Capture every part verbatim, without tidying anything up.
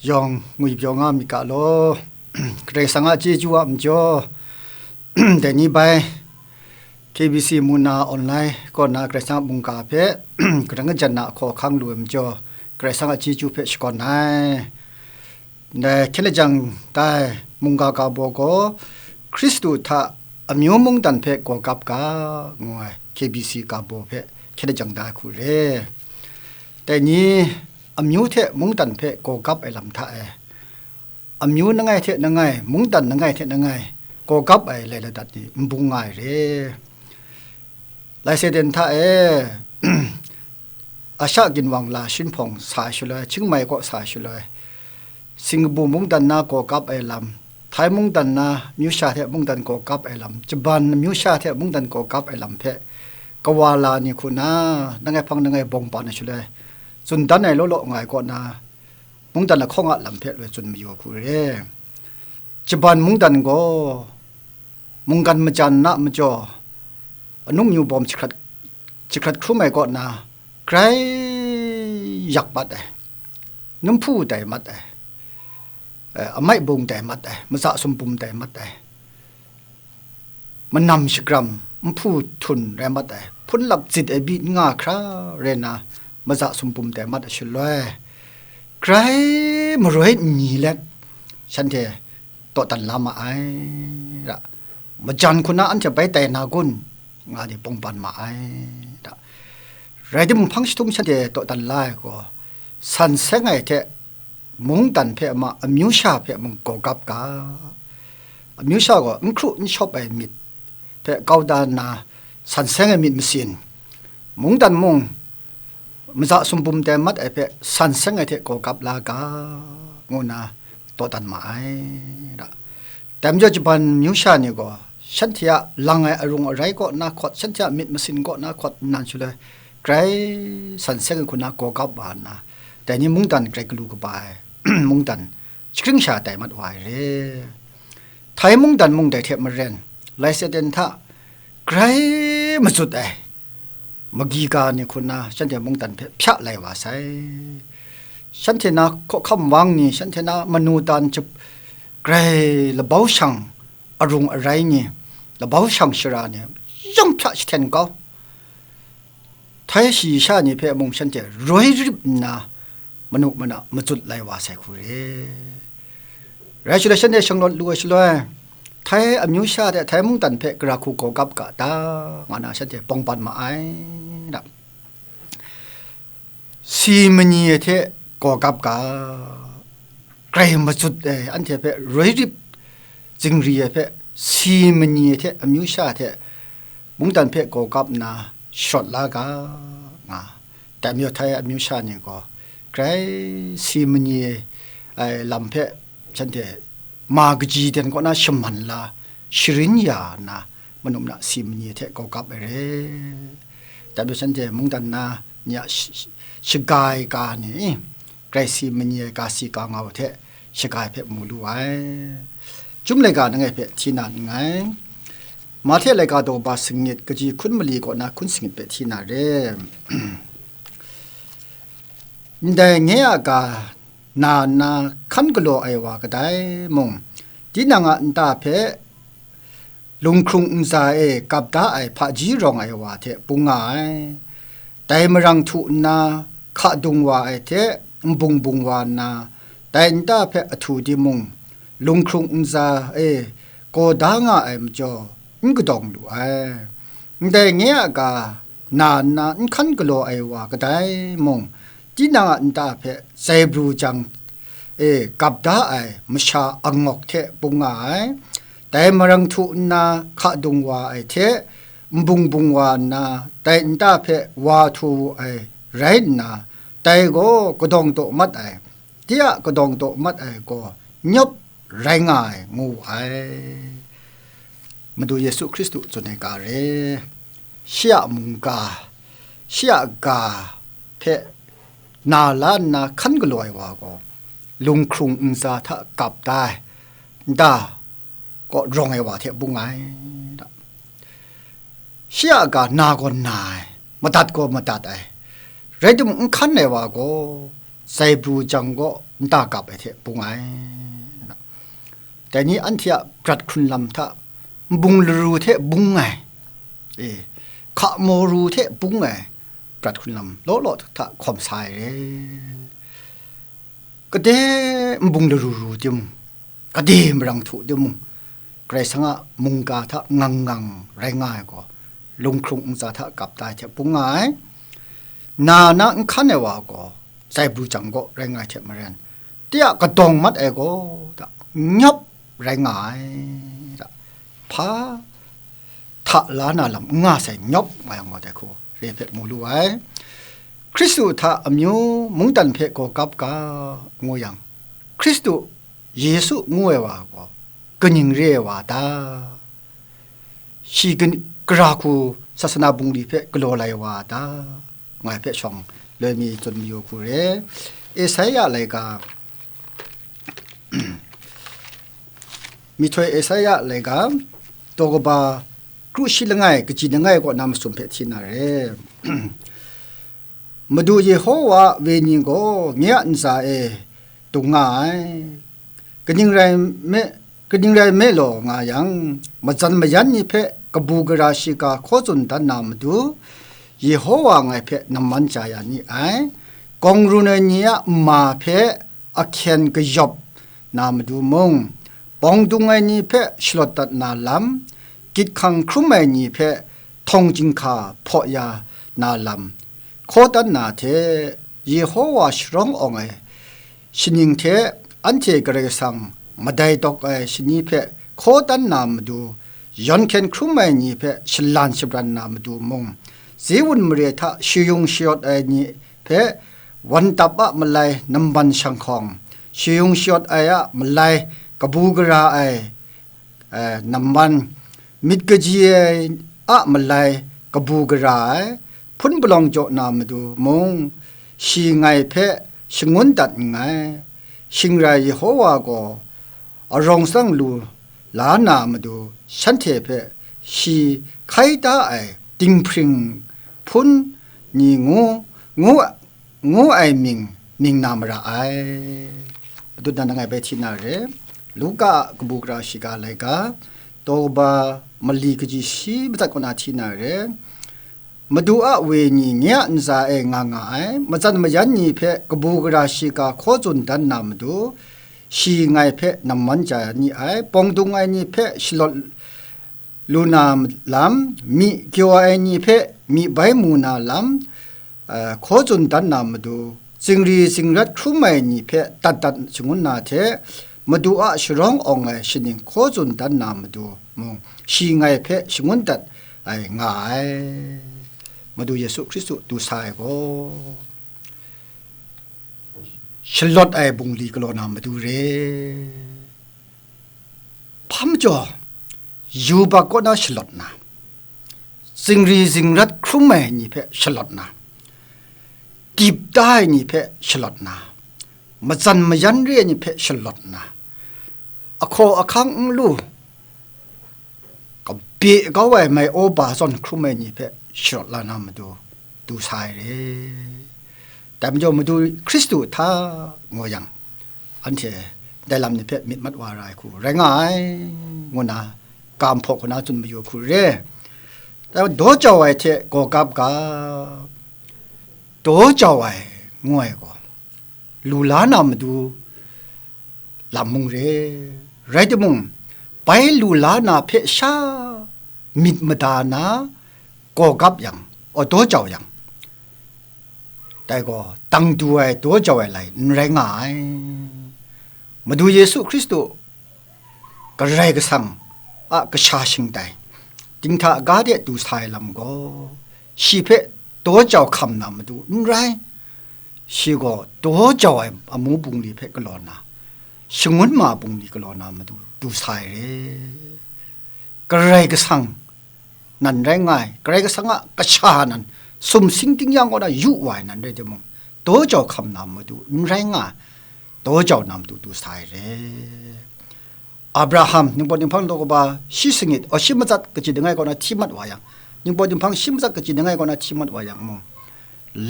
Yawng ngwi pyaw nga myit ga law, Karai Kasang a chyeju a majaw, dai ni bai K B C mu na online kaw na Karai Kasang a mungga hpe, karan kajan na hkaw hkang lu ai majaw, Karai Kasang a chyeju hpe shakawn ai. Ndai hkyen lajang tai mungga ga baw gaw, Hkristu hta amyu mungdan hpe gaw gap ga, ngu ai K B C ga baw hpe hkyen lajang tai hku re. Dai ni amyu hte mungdan hpe gaw gap ai lam hta e, amyu langai hte langai, mungdan langai hte langai, gaw gap ai lai ladat ni n bung nga ai re. Lai Seten hta e, Asha ginwang la shinhpawng sa ai shaloi, Chingmai kaw sa ai shaloi, Singkabu mungdan na gaw gap ai lam, Htai mungdan na amyu sha hte mungdan gaw gap ai lam, Jaban amyu sha hte mungdan gaw gap ai lam hpe kawa la ni hku na, langai hpang langai bawng ban ai shaloi, tsun dan ai law law nga ai kaw na, mungdan lahkawng a lam hpe loi tsun mayu hku re. Jaban mungdan gaw mungkan majan na majaw, anung myu bawm jahkrat, jahkrat hkrum ai kaw na, grai yak mat ai, numhpu tai mat ai, eh, amai bung tai mat ai, maza sumpum tai mat ai, manam shagram, nhpu htun rai mat ai, hpunlap zit ai byi n nga hkra rai na, maza sumpum tai mat ai shaloi, grai maroi n ni let, shanhte dawdan la ma ai, ra, majan hku na anhte bai tai na gun, nga ni bawng ban ma ai, ra. Rai timung, hpang jahtum shanhte dawdan la ai gaw, san seng ai hte mungdan hpe ma, amyu sha hpe mung gaw gap ga. Amyu sha gaw n hkru n shawp ai myit hpe kau da nna, san seng ai myit masin, mungdan mung maza sumpum tai mat ai hpe san seng ai hte gaw gap la ga, ngu nna dawdan ma ai, ra. Dai majaw, Jaban amyu sha ni gaw, shanhte a lang ai arung arai kaw na hkawt, shanhte a myit masin kaw na hkawt nnan shaloi, grai san seng ai hku na gaw gap wa nna, dai ni mungdan grai galu kaba ai, mungdan shakring sha tai mat wa ai re. Htai mungdan mung dai hte maren, Lai Seten hta grai mazut ai, magi ga ni hku na shanhte mungdan hpe hpya lai wa sai. Shanhte na hkawhkam wang ni, shanhte na manu dan jep, grai labau shang arung arai ni, labau shang shara ni, yawng hpya jahten kau. Htai shayi sha ni hpe mung shanhte roi rip nna, manu mana mazut lai wa sai hku re. Rai shaloi, shanhte shanglawt lu ai shaloi, Htai amyu sha hte Htai mungdan hpe gara hku gaw gap ga ta, nga na shanhte bawng ban ma ai, ra. Si mani ai hte gaw gap ga, grai mazut ai, anhte hpe roi rip zingri ai hpe, si mani ai hte amyu sha hte mungdan hpe gaw gap nna shawt la ga, nga. Dai majaw, Htai amyu sha ni gaw grai si mani ai lam hpe shanhte ma kaji ten kaw na shaman la, sharin ya nna, manu mana si mani ai hte gaw gap ai re. Dai majaw, shanhte mungdan na ni a sh-, sh-, shaga ai ga ni, grai si mani ai ga si ga ngau hte shaga ai hpe mu lu ai. Chyum laika langai hpe hti na nngai. Mahte laika daw ba sangit, kaji hkun mali kaw na hkun sangit hpe hti na re. Ndai nye a ga na nna hkan galaw ai wa kadai mung, tinang a nta hpe lunghkrung nza e gap da ai hpaji rawng ai wa hte bung nga ai. Dai marang htu nna hka dung wa ai hte nbung bung wa nna, dai nta hpe ahtu timung, lunghkrung nza e gaw da nga ai majaw, n kadawng lu ai. Ndai nye a ga na nna n hkan galaw ai wa kadai mung, tinang a nta hpe zaibru jang e gap da ai masha angawk hte bung nga ai. Dai marang htu nna hka dung wa ai hte, nbung bung wa nna, dai nta hpe wa htu wu ai rai nna, dai gaw kadawng daw mat ai, de a kadawng daw mat ai gaw nyawp rai nga ai, ngu wu ai. Madu Yesu Hkristu tsun ai ga re, shi a mungga, shi a ga hpe na la nna hkan galaw ai wa gaw, lunghkrung nza hta gap da ai, nta kaw rawng ai wa hte bung ai, da. Shi a ga na gaw na ai, madat gaw madat ai, rai timung, n hkan ai wa gaw, zaibru jang kaw nta kap ai hte bung ai. Dai ni anhte a prat hkrun lam hta nbung laru hte bung ai, e, hka maw ru hte bung ai prat hkrun lam law law hta hkawm sa ai re. Kade nbung laru ru timung, kade marang htu timung, Karai Kasang a mungga hta ngang ngang rai nga ai gaw, lunghkrung ntsa hta kap tai hte bung nga ai. Na na n hkan ai wa gaw, zaibru jang kaw rai nga ai hte maren, ti a kadawng mat ai gaw, da, nyawp rai nga ai, da, hpa hta la na lam n nga sai nyawp nga yang gaw, dai hku re hpe mu lu ai. Hkristu hta amyu mungdan hpe gaw kap ga, ngu yang, Hkristu Yesu ngu ai wa gaw kaning re ai wa ta? Shi kan-, gara hku sasana bungli hpe galaw lai wa ta? Ngai hpe shawng loi mi tsun mayu hku re. Esaia laika, myihtoi Esaia laika, daw kaba kru shi langai, kaji langai kaw na masum hpe hti na re. Madu Yehowa a wenyi gaw nye a ntsa e dung nga ai. Kaning rai me, kaning rai me law nga yang, matsan mayan ni hpe kabu gara shiga hkaw tsun dan na matu, Yehowa ngai hpe namman ja ya ni ai. Kawng run ai ni a nma hpe ahkyen kayawp na matu mung, bawng dung ai ni hpe shalawt dat na lam, gyit hkang hkrum ai ni hpe htawng chyinghka hpaw ya na lam, hkaw dan na hte, Yehowa sharawng awng ai shaning hte anhte Karai Kasang madai dawk ai shani hpe hkaw dan na matu, yawn hkyen hkrum ai ni hpe shalan shabran na matu mung, Ziun mare hta shayung shayawt ai ni hpe wan tap a malai namban shanghkawng, shayung shayawt ai a malai kabu gara ai, eh, namban, myit kaji ai a malai kabu gara ai, hpun palawng jaw na matu mung, shi ngai hpe shangun dat nngai. Shing rai Yehowa gaw arawng sang lu la na matu, shanhte hpe shi hkai da ai dinghpring hpun ni ngu, ngu, ngu ai mying ning na mara ai. Madu nan langai bai hti na re, Luka a kabu gara shiga laika, daw kaba mali kaji shi matsat kaw na hti na re, Madu a wenyi nye a ntsa e nga nga ai, matsan mayan ni hpe kabu gara shiga hkaw tsun dan na matu, shi ngai hpe namman ja ni ai, bawng dung ai ni hpe shalawt lu na lam, myi kyaw ai ni hpe myi bai mu na lam, eh, hkaw tsun dan na matu, zingri zingrat hkrum ai ni hpe dat dat shangun na hte, Madu a sharawng awng ai shaning hkaw tsun dan na matu mung, shi ngai hpe shangun dat ai nga ai. Madu Yesu Hkristu du sa ai gaw, shalawt ai bungli galaw na matu re. Hpa majaw, yubak kaw na shalawt na, zingri zingrat hkrum ai ni hpe shalawt na, dip da ai ni hpe shalawt na, matsan mayan re ai ni hpe shalawt na, ahkaw ahkang n lu, kabe kau ai mai aw ba zawn hkrum ai ni hpe sharawt la na matu du sa ai re. Dai majaw, Madu Hkristu hta ngu yang, anhte dai lam ni hpe myit mat wa ra ai hku rai nga ai, ngu na, ga hpaw hku na tsun mayu hku re. Dai daw jau ai hte gaw gap ga, daw jau ai ngu ai gaw, lu la na matu lam mung re. Rai timung, bai lu la na hpe sha myit mada na, gaw gap yang, aw daw jau yang, dai gaw dang du ai, daw jau ai lai n rai nga ai. Madu Yesu Hkristu Karai Kasang a kasha shingtai, dinghta ga de du sa ai lam gaw, shi hpe daw jau hkam na matu n rai. Shi gaw daw jau ai amu bungli hpe galaw na, shangun ma bungli galaw na matu du sa ai re. Karai Kasang nan rai nga ai, Karai Kasang a kasha nan sumsing tingnyang kaw na yu wa ai nan rai timung, daw jau hkam na matu n rai nga ai, daw jau na matu du sa ai re. Abraham, ningpawt ninghpang daw kaba shi sangit, aw, shi matsat kaji langai kaw na hti mat wa yang, ningpawt ninghpang shi matsat kaji langai kaw na hti mat wa yang mung,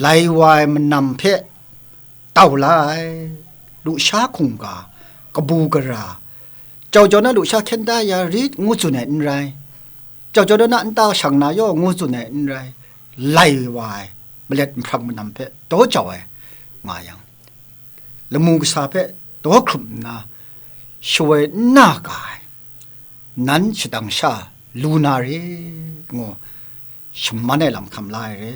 lai wa ai manam hpe tau la ai, lusha hkungga, kabu gara, jau jau na lusha hkyen da ya rit ngu tsun ai n rai, jau jau na nta shang na yaw ngu tsun ai n rai, lai wa ai, malet nhprang manam hpe daw jau ai nga yang, lamu kasa hpe daw hkrum nna, shawoi n na ga ai, nan shadang sha lu na re, ngu shaman ai lam hkam la ai re.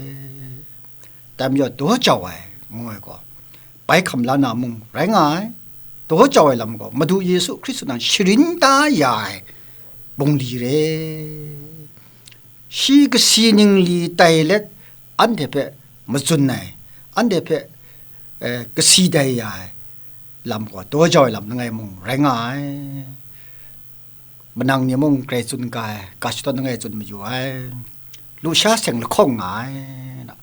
Dai majaw, daw jau ai, ngu ai gaw, bai hkam la na mung rai nga ai. Daw jau ai lam gaw, Madu Yesu Hkristu nan sharin da ya ai bungli re. Shi kasi ningli tai let, anhte hpe mazun ai, anhte hpe, eh, kasi dai ya ai lam gaw, daw jau ai lam langai mung rai nga ai. Manang ni mung grai tsun ga ai, ga shadawn langai tsun mayu ai, lusha seng lahkawng nga ai, na.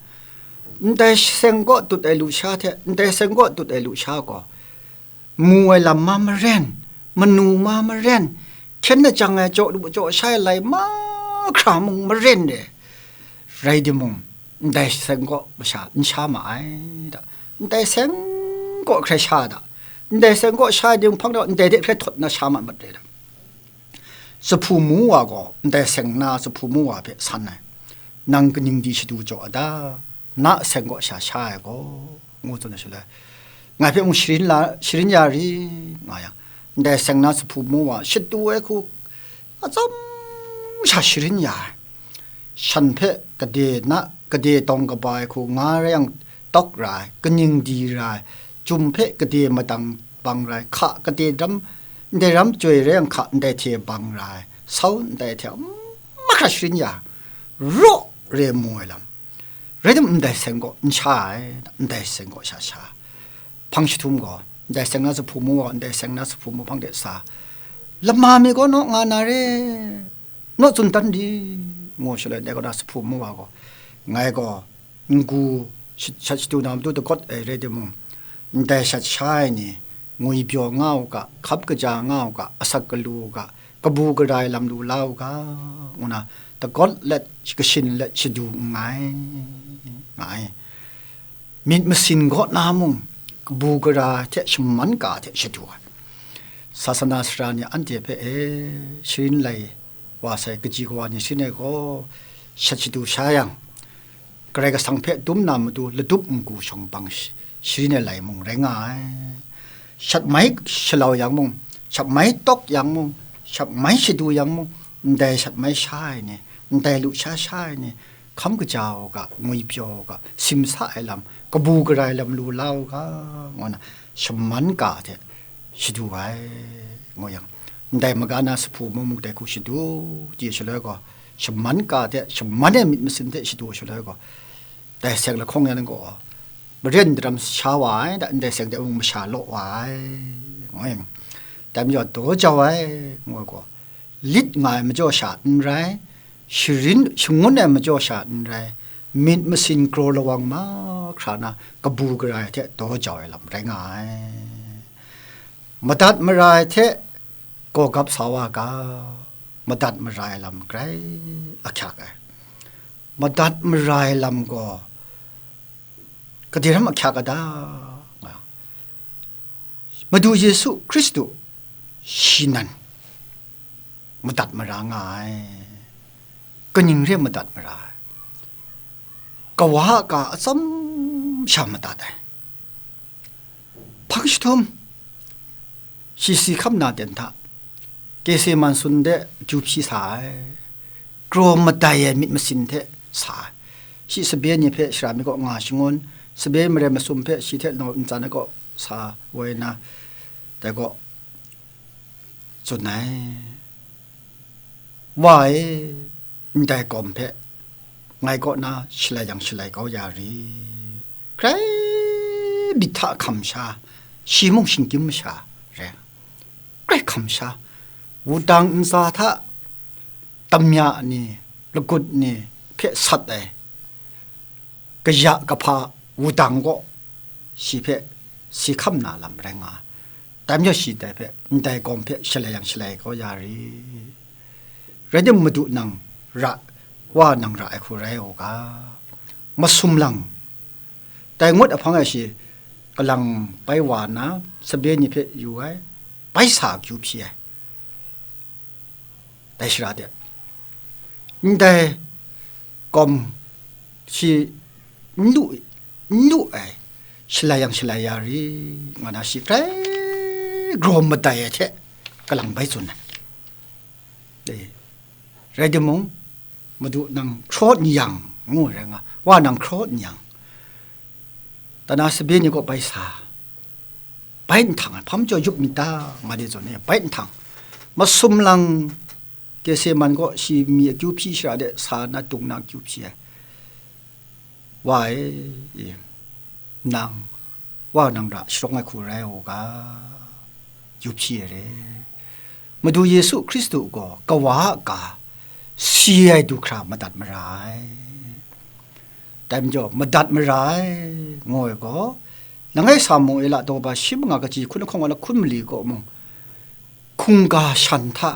Ndai seng kaw tut ai lusha hte, ndai seng kaw tut ai lusha gaw, mu ai lam ma maren, manu ma maren, hkyen lajang ai jaw lu jaw sha ai lai mahkra mung maren re, rai timung, ndai seng kaw masha n sha ma ai da, ndai seng kaw hkrai sha da, ndai seng kaw sha ai dinghpang gaw ndai de hkrai htawt na sha mat mat re da. Sahpu mu wa gaw ndai seng na sahpu mu wa hpe san ai, nang kaning di shadu jaw a ta? Na seng kaw sha sha ai gaw, ngu tsun ai shaloi, ngai hpe mung sharin la, sharin ya ri, nga yang, ndai seng na sahpu mu wa shadu ai hku atsam sha sharin ya ai. Shan hpe gade na, gade tawng kaba ai hku nga rai yang, tawk ra ai, kaning di ra ai, Chyum hpe gade madang bang rai, hka gade ram, ndai ram chyoi rai yang, hka ndai hte bang ra ai, sau ndai hte mahkra sharin ya, raw re mu ai lam. Rai timung, ndai seng kaw n sha ai, ndai seng kaw sha sha. Hpang jahtum gaw, ndai seng na sahpu mu gaw, ndai seng na sahpu mu hpang de sa, lama mi gaw naw nga na re, naw tsun dan di, ngu shaloi, ndai kaw na sahpu mu wa gaw, ngai gaw, n-gu shat shadu na matu dagawt ai rai timung, ndai shat sha ai ni, ngwipyaw nga u ga, hkap kaja nga u ga, asak galu u ga, kabu gara ai lam lu la u ga, ngu na, dagawt let, kashin let shadu nngai, nga ai. Myit masin kaw na mung, kabu gara hte shaman ga hte shadu ai. Sasana sara ni anhte hpe, e, sharin lai wa sai kaji kawa ni sharin ai gaw, shat shadu sha yang, Karai Kasang hpe dum na matu ladup n-gu shawng bang shi-, sharin ai lai mung rai nga ai. Shat mai shalau yang mung, shat mai tawk yang mung, shat mai shadu yang mung, ndai shat mai sha ai ni, ndai lusha sha ai ni, hkam kaja u ga, ngwipyaw u ga, simsa ai lam, kabu gara ai lam lu la u ga, ngu na, shaman ga hte shadu ai, ngu yang, ndai maga na sahpu mu mung dai hku shadu, di shaloi gaw, shaman ga hte, shaman ai myit masin hte shadu shaloi gaw, dai seng lahkawng yan gaw, maren daram sha wa ai, da ndai seng de mung masha law wa ai, ngu yang, dai majaw daw jau ai, ngu ai gaw, lit nga ai majaw sha n rai, sharin shangun ai majaw sha n rai, myit masin kraw lawang mahkra na kabu gara ai hte daw jau ai lam rai nga ai. Madat mara ai hte gawgap sa wa ga, madat mara ai lam grai ahkyak ai. Madat mara ai lam gaw, gade ram ahkyak a ta? Nga. Madu Yesu Hkristu shi nan madat mara nga ai. Kaning re madat mara ai? Kawa a ga atsam sha madat ai. Hpang jahtum, shi si hkam na ten hta, Gethsemane sun de ju hpyi sa ai, kraw madai ai myit masin hte sa ai. Shi sabe ni hpe shara mi kaw nga shangun, sabe maren masum hpe shi hte naw ntsan ai kaw sa woi na, dai gaw tsun ai. Wa e, ndai gawm hpe ngai kaw na shalai yang shalai kau ya ri. Grai myit hta hkam sha, shi mung shinggyim masha re, grai hkam sha, wudang ntsa hta damya ni, lagut ni hpe sat ai, kaya kahpa wudang gaw shi hpe si hkam na lam rai nga ai. Dai majaw shi dai hpe, ndai gawm hpe shalai yang shalai kau ya ri. Rai timung, Madu nang ra, Wa nang ra ai hku rai u ga, masum lang. Dai ngut ahpang e shi kalang bai wa nna, sabe ni hpe yu ai, bai sa akyu hpyi ai. Dai shara de, ndai gawm shi n lu, n lu ai, shalai yang shalai ya ri, nga na shi grai grawm madai ai hte kalang bai tsun ai. E, rai timung, Madu nang hkraw n yang, ngu ai rai nga, Wa nang hkraw n yang, tana sabe ni kaw bai sa, bai nhtang ai, hpa majaw yup myit ta, nga de zawn e, bai nhtang, masum lang, Geseman kaw shi mi akyu hpyi shara de sa na, dung na akyu hpyi ai. Wa e, nang, Wa nang ra sharawng ai hku rai u ga, yu hpyi ai re. Madu Yesu Hkristu gaw kawa a ga si ai du hkra madat mara ai. Dai majaw, madat mara ai, ngu ai gaw, langai Samuela daw ba shi manga kaji hkun lahkawng wa na hkun mali kaw mung, hkungga shan hta,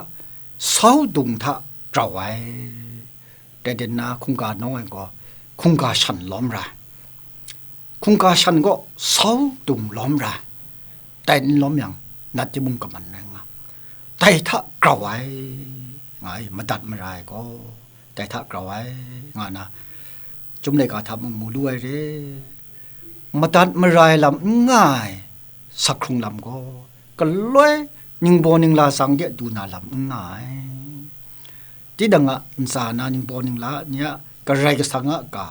sau dung hta grau ai. Dai den na hkungga nawng ai gaw, hkungga shan lawm ra ai. Hkungga shan gaw sau dung lawm ra ai. Dai n lawm yang, nat timung kaman rai nga, dai hta grau ai, nga ai, madat mara ai gaw, dai hta grau ai, nga na, Chyum laika hta mung mu lu ai re. Madat mara ai lam n nga ai, sak hkrung lam gaw, galoi ningbaw ningla tsang de du na lam n nga ai. Tinang a ntsa na ningbaw ningla ni a Karai Kasang a ga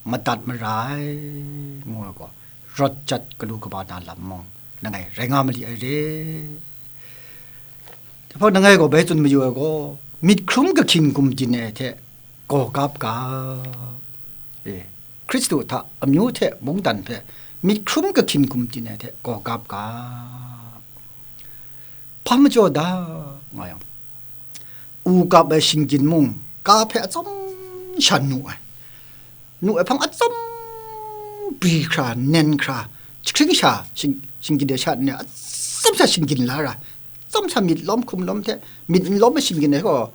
madat mara ai, ngu ai gaw, rawt jat galu kaba na lam mung, langai rai nga mali ai re. Dai hpang langai gaw bai tsun mayu ai gaw, myit hkrum kahkyin gumdin ai hte gaw gap ga, e, Hkristu hta amyu hte mungdan hpe myit hkrum kahkyin gumdin ai hte gaw gap ga, hpa majaw da, nga yang, u kap ai shinggyim mung, ka hpe atsam sha nu ai, nu ai hpang atsam bri hkra, nen hkra, jahkring sha shing-, shinggyim de sha nni atsam sha shinggyim la ra, atsam sha myit lawm hkum lawm hte, myit n lawm ai shinggyim ai gaw,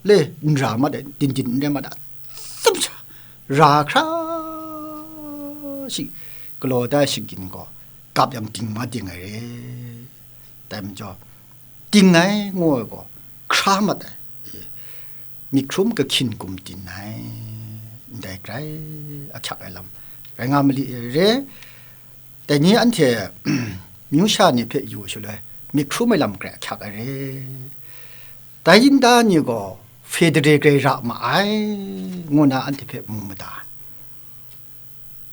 le n ra mat ai, din din n rai mat ai, atsam sha ra hkra shi, galaw da ai shinggyim gaw, kap yang ding ma ding ai re. Dai majaw, ding ai ngu ai gaw, hkra mat ai, e, myit hkrum kahkyin gumdin ai, ndai grai ahkyak ai lam rai nga mali ai re. Dai ni anhte myu sha ni hpe yu shaloi, myit hkrum ai lam grai ahkyak ai re. Dai yin da ni gaw federe grai ra ma ai, ngu na anhte hpe mu mada.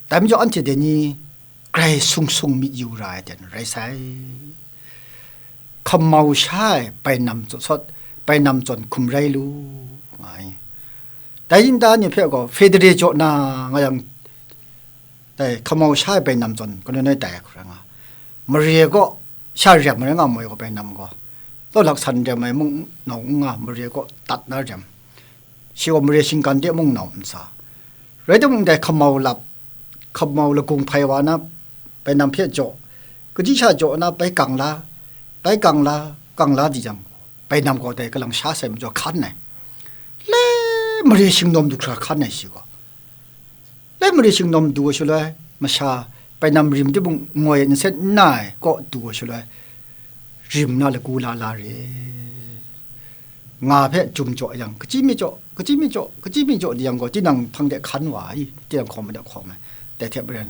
Dai majaw anhte dai ni grai sung sung myit yu ra ai ten rai sai. Hkamau sha ai bainam tsawt sawt, bainam zawn hkum rai lu, nga ai. Dai yin da ni hpe gaw federe jaw na nga yang, dai hkamau sha ai bainam zawn kanu nai tai hkra nga, mare gaw sha rem ai nga moi gaw, bainam gaw, tawlak san rem ai mung nau n nga, mare gaw tat na rem, shi gaw mare shinggan de mung nau n sa, rai timung, dai hkamau lap, hkamau lagung hpai wa na, bainam hpe jaw, kaji sha jaw na, bai kang la, bai kang la, kang la di jang, bainam gaw dai kalang sha sai majaw hkan ai, le mare shingnawm du hkra hkan ai shi gaw, le mare shingnawm du ai shaloi, masha bainam rim timung ngoi nsen n na ai kaw du ai shaloi, rim na lagu la la re, nga hpe jum jaw yang, kaji mi jaw, kaji mi jaw, kaji mi jaw di yang gaw, tinang hpang de hkan wa ai, tinang hkawm de hkawm ai, dai hte maren,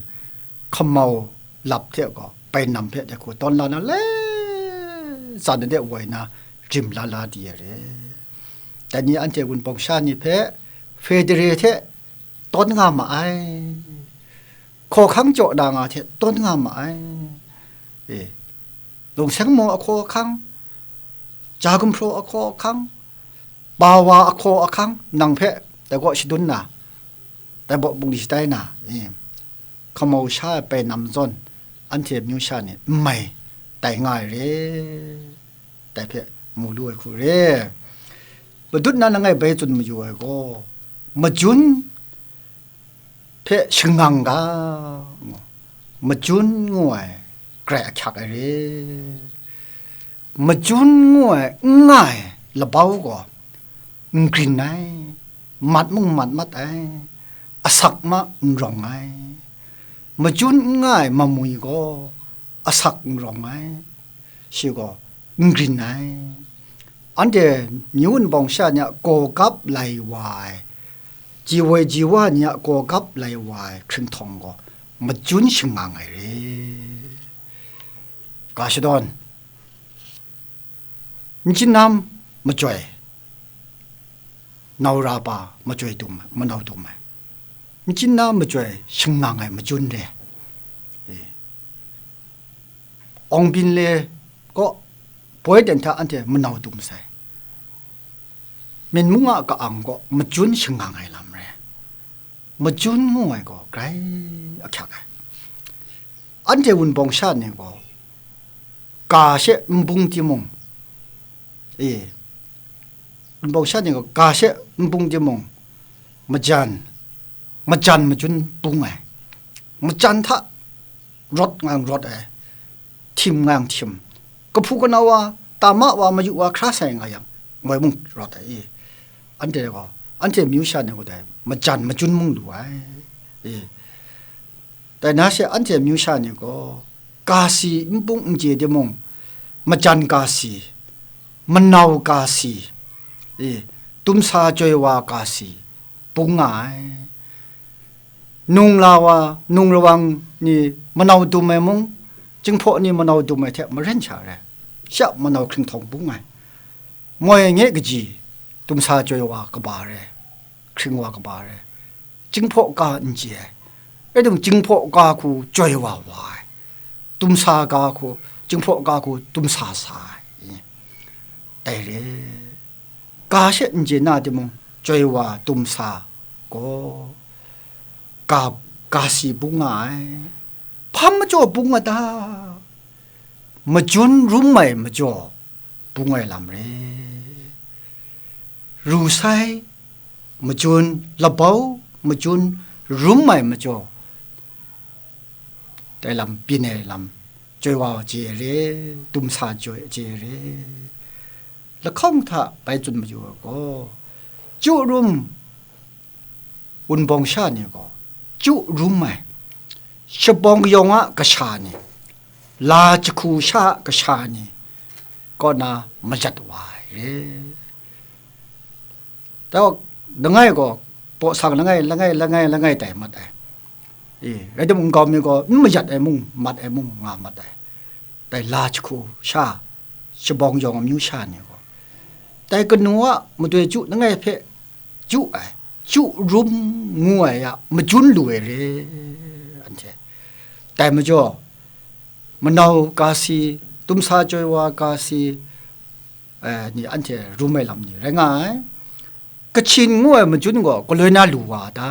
hkamau lap hte gaw, bainam hpe dai hku tawn la na le, tsan de woi na, rim la la di ai re. Dai ni anhte wunpawng sha ni hpe federe hte tawn nga ma ai, hkawhkang jaw na nga hte tawn nga ma ai, e, lungseng mung ahkaw ahkang, ja gumhpraw ahkaw ahkang, ba wa ahkaw ahkang, nang hpe dai kaw shadun na, dai baw bungli shatai na, e, hkamau sha ai bainam zawn anhte amyu sha ni n mai tai nga ai re, dai hpe mu lu ai hku re. Madut na langai bai tsun mayu ai gaw, majun hpe shangang ga, ngu, majun ngu ai grai ahkyak ai re. Majun ngu ai n nga ai labau gaw n grin ai, mat mung mat mat ai, asak ma n rawng ai. Majun n nga ai mamwi gaw asak n rawng ai, shi gaw n grin ai. Anhte myi wunpawng sha ni a gaw gap lai wa ai, ji woi ji wa ni a gaw gap lai wa ai hkringhtawng gaw majun shangang ai re. Ga shadawn, nchin nam machyoi, nau ra pa machyoi dum ai, manau dum ai, nchin nam machyoi shangang ai majun re. E. Awng byin le kaw, boi ten hta anhte manau dum sai. Myen mung a ka-ang kaw majun shangang ai lam re. Majun ngu ai gaw grai ahkyak ai. Anhte wunpawng sha ni gaw, ga she n bung timung, e, wunpawng sha ni gaw ga she n bung timung, majan, majan majun bung ai, majan hta rawt ngang rawt ai, htim ngang htim, kahpu kanau wa, tama wa, mayu wa, hkra sai nga yang, moi mung rawt ai, e. Anhte gaw, anhte amyu sha ni gaw dai majan majun mung lu ai, e. Dai na she anhte amyu sha ni gaw, ga si n bung n chye timung, majan ga si, manau ga si, e, dumsa joi wa ga si, bung nga ai. Nung la wa, nung rawang ni manau dum ai mung, Jinghpaw ni manau dum ai hte maren sha rai, shi a manau hkringhtawng bung ai. Moi nye kaji, dumsa joi wa kaba rai, hkring wa kaba rai, Jinghpaw ga n chye ai, rai timung, Jinghpaw ga hku joi wa wa ai, dumsa ga hku, Jinghpaw ga hku dumsa sa ai, dai re. Ga she n chye na timung, joi wa dumsa gaw ga, ga si bung nga ai. Hpa majaw bung a ta? Majun rum ai majaw bung ai lam re. Ru sai majun, labau majun, rum ai majaw, dai lam byin ai lam, joi wa chye re, dumsa joi chye re. Lahkawng hta bai tsun mayu ai gaw, chyu rum, wunpawng sha ni gaw, chyu rum ai, shabawng yawng a kasha ni, la jahku sha a kasha ni kaw na majat wa ai re. Dai wa, langai gaw, baw sang langai, langai, langai, langai tai mat ai. E, rai timung, nkau mi gaw n mayat ai mung, mat ai mung nga mat ai. Dai la jahku sha, shabawng yawng amyu sha ni gaw, dai kanu a madoi chyu langai hpe chyu ai, chyu rum ngu ai a majun lu ai re, anhte. Dai majaw, manau ga si, dumsa joi wa ga si, eh, ni anhte rum ai lam ni rai nga ai. Kachyin ngu ai majun gaw galoi na lu wa ta?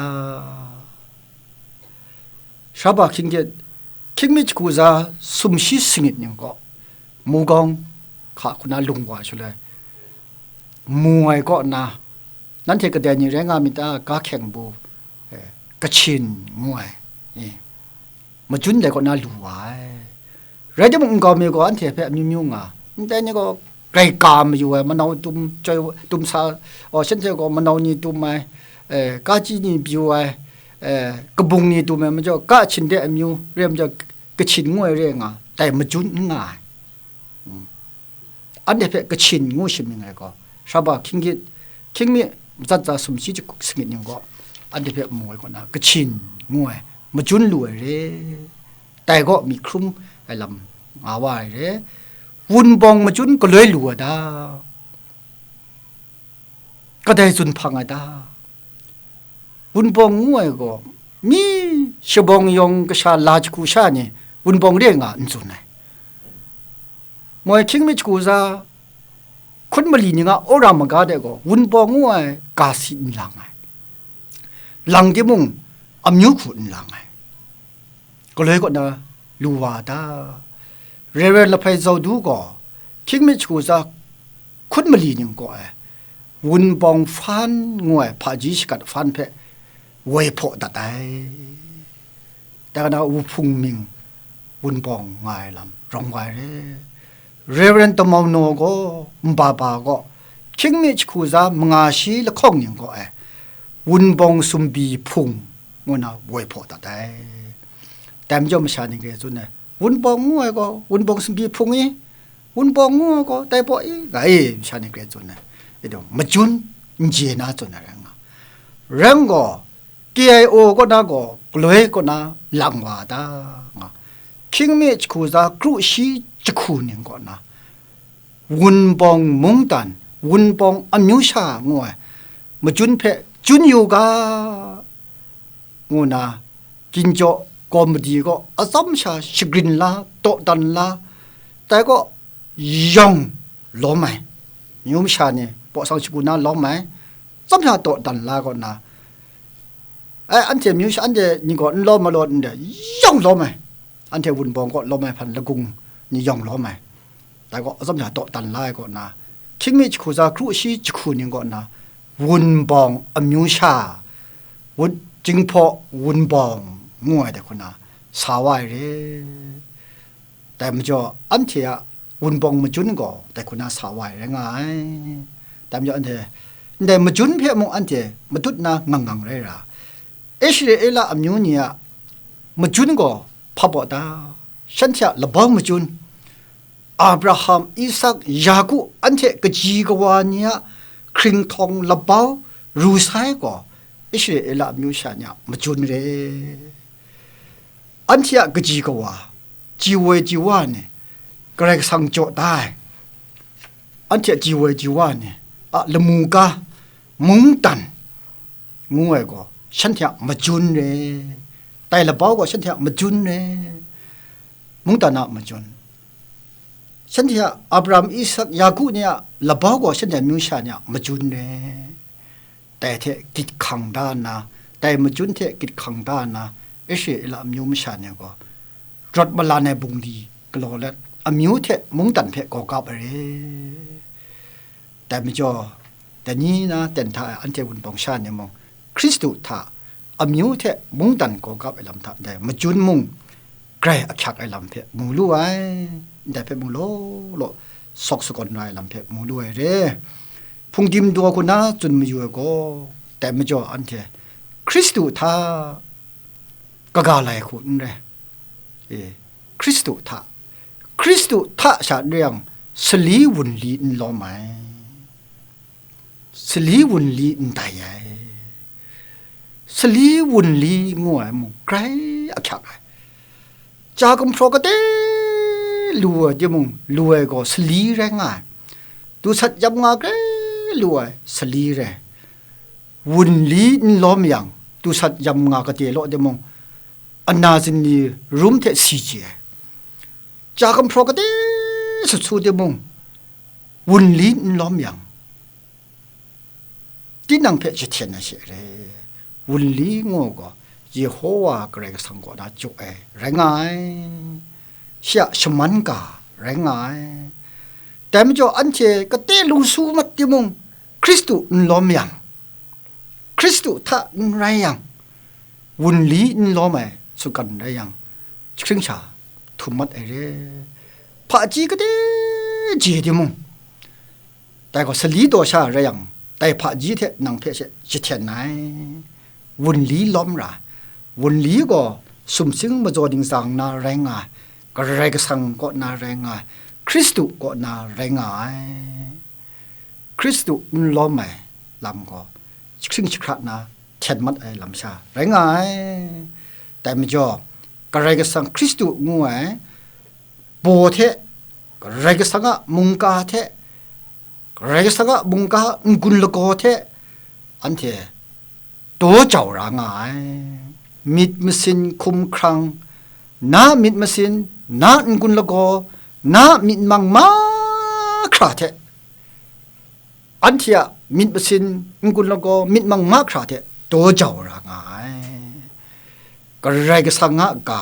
Shabra hkying hkyit, hkying mi jahku za sumshi sangit ning gaw, mugawng hka hku na lung wa shaloi, mu ai kaw na, nanhte kadai ni rai nga myit ta, ga hkyeng bu, eh, kachyin ngu ai, eh, majun dai kaw na lu wa ai. Rai timung, nkau mi gaw anhte hpe amyu myu nga, ndai ni gaw grai ka mayu ai, manau tum, chyoi, tum sa, o, shanhte gaw manau ni tum ai, eh, kachyi ni byu ai, eh, kabung ni tum ai majaw, kachyin de amyu re ai majaw, kachyin ngu ai re nga, dai majun n nga ai. Mm. Anhte hpe kachyin ngu shamying ai gaw, Shabra hkying hkyit, hkying mi matsat tsa sumshi jahku sangit ning gaw, anhte hpe mu ai kaw na, kachyin ngu ai, majun lu ai re, dai gaw myi hkrum ai lam nga wa ai re. Wunpawng majun galoi lu ai ta? Kadai tsun hpang ai ta? Wunpawng ngu ai gaw, mi shabawng yawng kasha la jahku sha ni wunpawng re nga n tsun ai. Moi hkying mi jahku za, hkun mali ni nga wora maga de gaw, wunpawng ngu ai ga si n lang ai. Lang timung, amyu hku n lang ai. Galoi kaw na lu wa ta? Reverend Lahpai Zau Du gaw, hkying mi jahku za, hkun mali ning kaw ai, wunpawng hpan ngu ai hpaji shakat hpan hpe woi hpaw dat ai. Dai na wuhpung ming wunpawng nga ai lam rawng wa ai re. Reverend Tamau Naw gaw, nba ba gaw, hkying mi jahku za manga shi lahkawng ning kaw ai, wunpawng sumbi hpung ngu na woi hpaw dat ai. Dai majaw masha ni grai tsun ai, Wunpawng ngu ai gaw, wunpawng sumhpyi hpung i, wunpawng ngu ai gaw, tai paw i, nga e, masha ni grai tsun ai. E dau, majun n je na tsun ai rai nga. Rai gaw, K I O kaw na gaw, galoi kaw na lang wa ta nga. Hkying mi jahku za kru shi jahku ning kaw na, wunpawng mungdan, wunpawng amyu sha ngu ai, majun hpe jun yu ga, ngu na, ginjaw komedi gaw atsam sha shagrin la, dawdan la, tai gaw yawng lawm ai, amyu masha ni paw sang shagu na lawm ai, atsam sha dawdan la kaw na, ai, anhte amyu sha, anhte ni gaw n lawm malawt n de, yawng lawm ai, anhte wunpawng kaw lawm ai hpan lagung ni yawng lawm ai. Dai gaw, atsam sha dawdan la ai kaw na, hkying mi jahku za kru shi jahku ning kaw na, wunpawng amyu sha, wun, jinghpaw wunpawng ngu ai dai hku na, sa wa ai re. Dai majaw, anhte a wunpawng majun gaw dai hku na sa wa ai rai nga ai. Dai majaw, anhte, ndai majun hpe mung anhte matut na ngang ngang rai ra, Israela amyu ni a majun gaw hpa baw ta? Shanhte a labau majun, Abraham, Isak, Yaku, anhte kaji kawa ni a hkringhtawng labau ru sai gaw, Israela amyu sha ni a majun re. Anhte a kaji kawa, ji woi ji wa ni, Karai Kasang jaw da ai, anhte a ji woi ji wa ni a lamu ga, mungdan, ngu ai gaw, shanhte a majun re. Dai labau gaw shanhte a majun re. Mungdan a majun. Shanhte a Abraham, Isak, Yaku ni a labau gaw shanhte a amyu sha ni a majun re. Dai hte gyit hkang da nna, dai majun hte gyit hkang da nna, Israela amyu masha ni gaw, rawt malan ai bungli galaw let, amyu hte mungdan hpe gaw gap ai re. Dai majaw, dai ni na ten hta e anhte wunpawng sha ni mung, Hkristu hta amyu hte mungdan gaw gap ai lam hta ndai majun mung, grai ahkyak ai lam hpe mu lu ai, ndai hpe mung law law sawk sagawn ra ai lam hpe mu lu ai re. Hpungdim daw hku na tsun mayu ai gaw, dai majaw anhte Hkristu hta kaga lai hku n rai. E, Hkristu hta, Hkristu hta sha n rai yang, sali wunli n lawm ai, sali wunli n tai ai. Sali wunli ngu ai mung grai ahkyak ai. Cha gumhpraw kade lu ai timung, lu ai gaw sali rai nga ai. Dusat yam nga grai lu ai sali rai. Wunli n lawm yang, dusat yam nga kade law timung, ana zinli rum hte si chye ai. Cha gumhpraw kade sut su timung, wunli n lawm yang, tinang hpe jahten ai she re. Wunli ngu gaw, Yehowa Karai Kasang kaw na jaw ai rai nga ai, shi a shaman ga rai nga ai. Dai majaw, anhte kate lu su mat timung, Hkristu n lawm yang, Hkristu hta n rai yang, wunli n lawm ai sutgan rai yang, jahkring sha htum mat ai re. Hpaji kade je timung, dai gaw sali daw sha rai yang, dai hpaji hte nang hpe she jahten ai. Wunli lawm ra, wunli gaw sumsing majaw dingsa na rai nga ai, Karai Kasang kaw na rai nga ai, Hkristu kaw na rai nga ai. Hkristu n lawm ai lam gaw, jahkring jahkra na hten mat ai lam sha rai nga ai. Dai majaw, Karai Kasang Hkristu ngu ai baw hte, Karai Kasang a mungga hte, Karai Kasang a mungga n-gun lagaw hte, anhte daw jau ra nga ai. Myit masin hkum hkrang, na myit masin, na n-gun lagaw, na myit mang mahkra hte, anhte a myit masin, n-gun lagaw, myit mang mahkra hte daw jau ra nga ai. Karai Kasang a ga,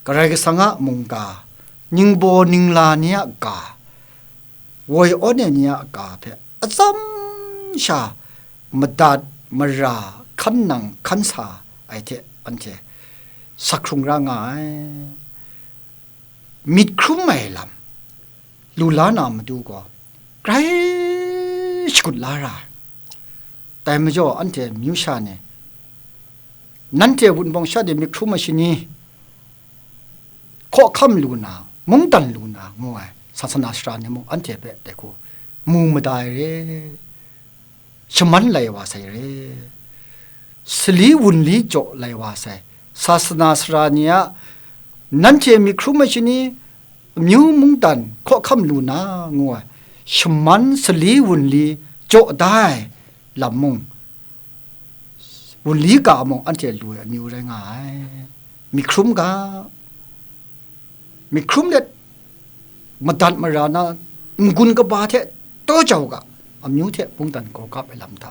Karai Kasang a mungga, ningbaw ningla ni a ga, woi awn ai ni a ga hpe atsam sha madat mara, hkan nang hkan sa ai hte anhte sak hkrung ra nga ai. Myit hkrum ai lam lu la na matu gaw, grai shagut la ra ai. Dai majaw, anhte myu sha ni, nanhte wunpawng sha de myit hkrum ai shani, hkawhkam lu na, mungdan lu na ngu ai sasana sara ni mung anhte hpe dai hku mu mada ai re, shaman lai wa sai re, sali wunli jaw lai wa sai, sasana sara ni a nanhte myit hkrum ai shani, amyu mungdan hkawhkam lu na ngu ai shaman sali wunli jaw da ai lam mung, wunli ga mung anhte lu ai amyu rai nga ai. Myit hkrum ga, myit hkrum let madat mara na n-gun kaba hte taw jau ga, amyu hte mungdan gaw gap ai lam hta,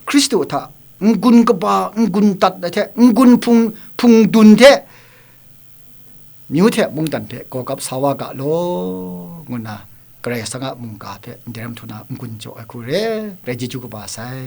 Hkristu hta n-gun kaba, n-gun tat ai hte, n-gun hpung, hpung dun hte, myu hte mungdan hpe gaw gap sa wa ga law, ngu nna Karai Kasang a mungga hpe ndai ram htu na n-gun jaw ai hku re, rai chyeju kaba sai.